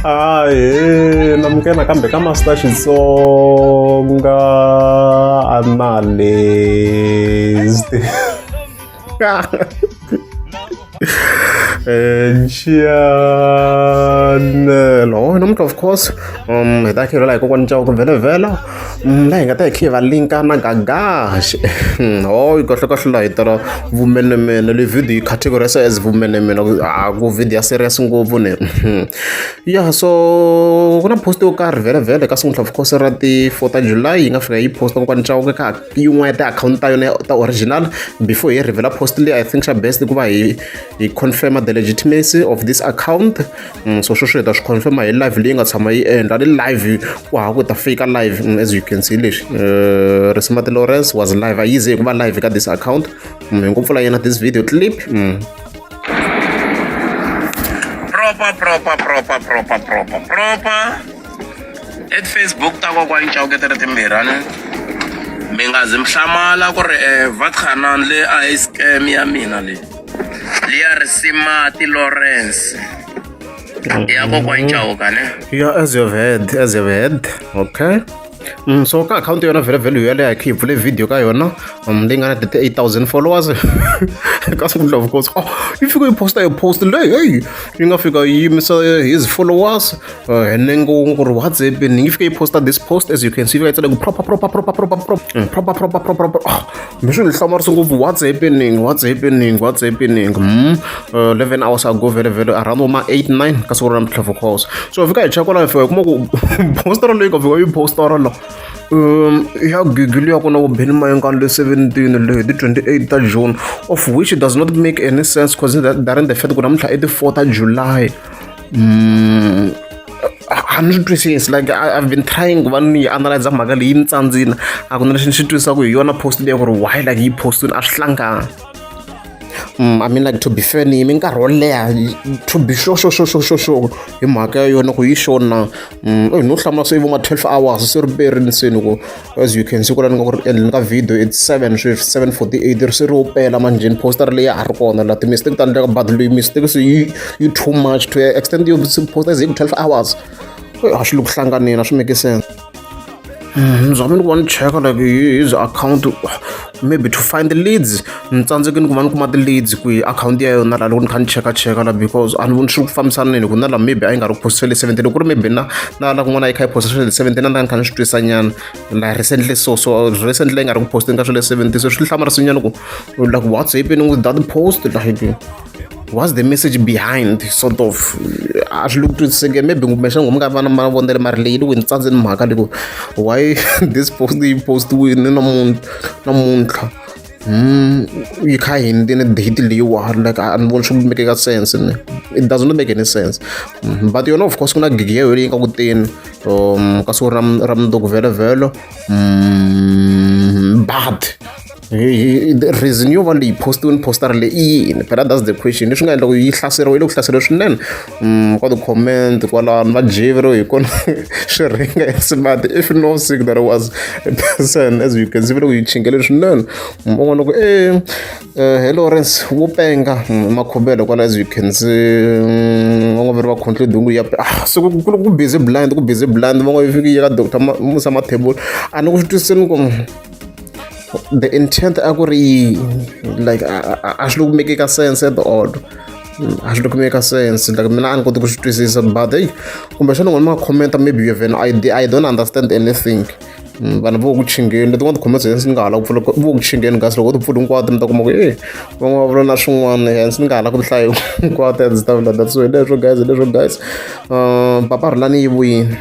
Ahee, namukela nakambe ka Master Xitsonga Analyst. Channel. Oh, namuntlha of course hi ta khelwela hi kokwani Chauke vhele laha hi nga ta hi khe hi va linka na Gagash. Oh, kahle kahle laha hi tala vumenemene leyi video yi categorize as vumenemene a ku video ya serious ngopfu ne. Ya so ku na post yo karhi vhele vhele ka siku of course ra ti 4 ta July yi nga fika yi posta kokwani Chauke ka yin'wana ya ti-akhawunti ta yona ta original before hi reveal post leyi I think xa best ku va hi confirm the legitimacy of this account. So sweswo hi ta swi confirma hi live leyi nga tshama yi endla ni live ku hava ku ta fika live. As you can see leswi Risimati Lawrence was live, a yi ze hi ku va live ka this account. Hi ngo pfula yena this video clip. Proper, proper, proper, proper, proper, proper. At Facebook ta kokwani Chauke ti ri timbirhi a ni mi nga zi mi hlamala ku ri Vathanan leyi a hi scam ya mina leyi liya Risimati Lawrence ya kokwani Chauke ne. Yeah, as you've heard, as you've heard, okay. So ka akhawunti yona vhele vhele yaleyo hi khe hi pfule video ka yona leyi nga na 38,000 followers ka siku of course. Oh, yi fika yi posta yi post leyi hey yi nga fika yi yimisa his followers hi nengo ku ri what's happening. Yi fika yi posta this post, as you can see, yi fika yi tsale ku proper, proper, proper, proper, proper, proper, proper, proper, proper. Oh, mi swi ni hlamarisa ngopfu, what's happening, what's happening, what's happening? 11 hours ago vhele vhele around ma 8 9 ka siku ra namuntlha of course. So fika hi cheka kwalaho, hi fika hi kuma ku postara leyi nga fika yi postara la ya gigi ya kona ku Benny Mayengani le 17 le hi ti 28 ta June, of which does not make any sense considering the fact ku namuntlha i ti 4 ta July. A ni swi twisisi, like I've been trying ku va ni yi analyze mhaka leyi ni tsandzile, a ku na lexi ni xi twisisaka hi yona post leyi ku ri why like yi postini, a swi hlangani. I mean, like, to be fair, ni yime nkarhi wo leha to be sure, sure, sure, sure, sure, sure hi mhaka ya yona ku yi sure na. No hlamula se i vo ma 12 hours se ri perini se ni ku as you can see kwala ni nga ku ri endleni ka video it's 7 sweswi, 7:48 ri se ri wo pela manjheni. Poster leyi ya ha ri kona la ti-mistake ta endleka, but leyi mistake se yi too much to extend yo poster ze hi ku 12 hours. A swi le ku hlanganeni, a swi make sense. Ni zame ni ku va ni cheka like his account maybe to find the leads, ni tsandzekini ku va ni kuma ti-leads ku hi akhawunti ya yona la loko ni kha ni cheka cheka la, because a ni voni swi ku fambisaneni ku na la maybe a yi nga ri ku postele 17, loko ku ri maybe na la kun'wana a yi kha yi posta swilo 17 na ni kha ni swi twisa nyana la recently. So recently yi nga ri ku posteni ka swilo 17, so swi hlamarisa nyana ku like what's happening with that post, like what's the message behind, sort of. A swi le ku twisiseke, maybe kumbexana mi nga va na mavonelo mara leyi loko ni tsandzeni mhaka leyi ku why this post yi postiwile namuntlha yi kha yi hundzile date leyiwani, like a ni voni swi make sense ne, it does not make any sense. But yona of course ku na gigi ya yona leyi nga ku teni ka siku ra mundzuku vhele vhele, but the reason yo va leyi postiwini postara leyi i yini phela? That's the question. Leswi nga endla ku yi hlaseriwa, yi le ku hlaseriwa swinene ka ti-comment kwalano va jeveriwe hi kona swi ringa Risimati if no sick there was a person, as you can see, va le ku yi chingele swinene. Un'wana ku e he Lawrence wo penga makhobelo kwala, as you can see, van'wana va ri va conclude ku ya ah so ku busy blind, ku busy blind, van'wana yi fiki yi ka Dr Musa Mathebula. A ni ku swi twisiseni ku the intent a ku ri yini, like a swi le ku make sense at all, a swi le ku make sense, like mina a ni koti ku swi twisisa. But hey, kumbexana n'wina mi nga commenta, maybe you have an idea. I don't understand anything. Vanhu vo ku chingeni letin'wana ti-comments hensi ni nga hala ku pfula vo ku chingeni kasi loko u ti pfula hinkwato mi ta kuma ku e van'wana va vula na swin'wana hensi ni nga hala ku ti hlaya hinkwato and stuff like that. So hi leswo guys, hi leswo guys, papa Rhulani yi vuyini.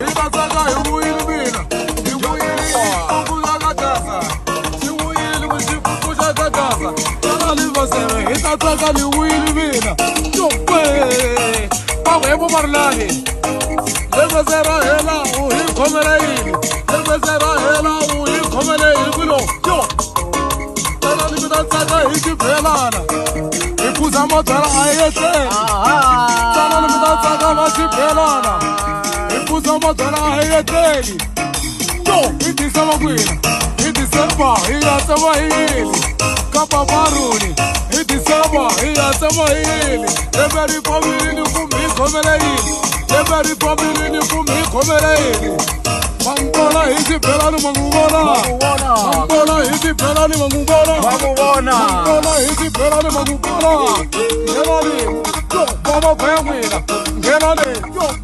Hi ta tsaka hi vuyile mina, hi vuyile xipuku xa ka Gaza, xi vuyile ku xipuku xa ka Gaza, tana livasele hi ta tsaka ni vuyile mina. Yokwe! Va ku he Vomarulani, lembe se ra hela u hi khomele yini? Lembe se ra hela u hi khomele yini ku lo? Yo! Tanani mi ta tsaka hi xibelana, hi phuza mabyala a hi etleli. Tanani mi ta tsaka va xibelana, hi phuza mabyala a hi etleli. Yo! Hi December kwina? Hi December hi ya tsema hi yini? Ka paparuni hi December hi ya tsema hi yini? Lembe ri fambile ni kumbe hi khomele yini? Lembe ri fambile ni fumi hi khomele yini? Mangona hi xibelani ma n'wi vona. Mangona hi xibelani ma n'wi vona. Mangona hi xibelani ma n'wi vona. Nghenani, yo, mavoko ya n'wina. Nghenani, yo.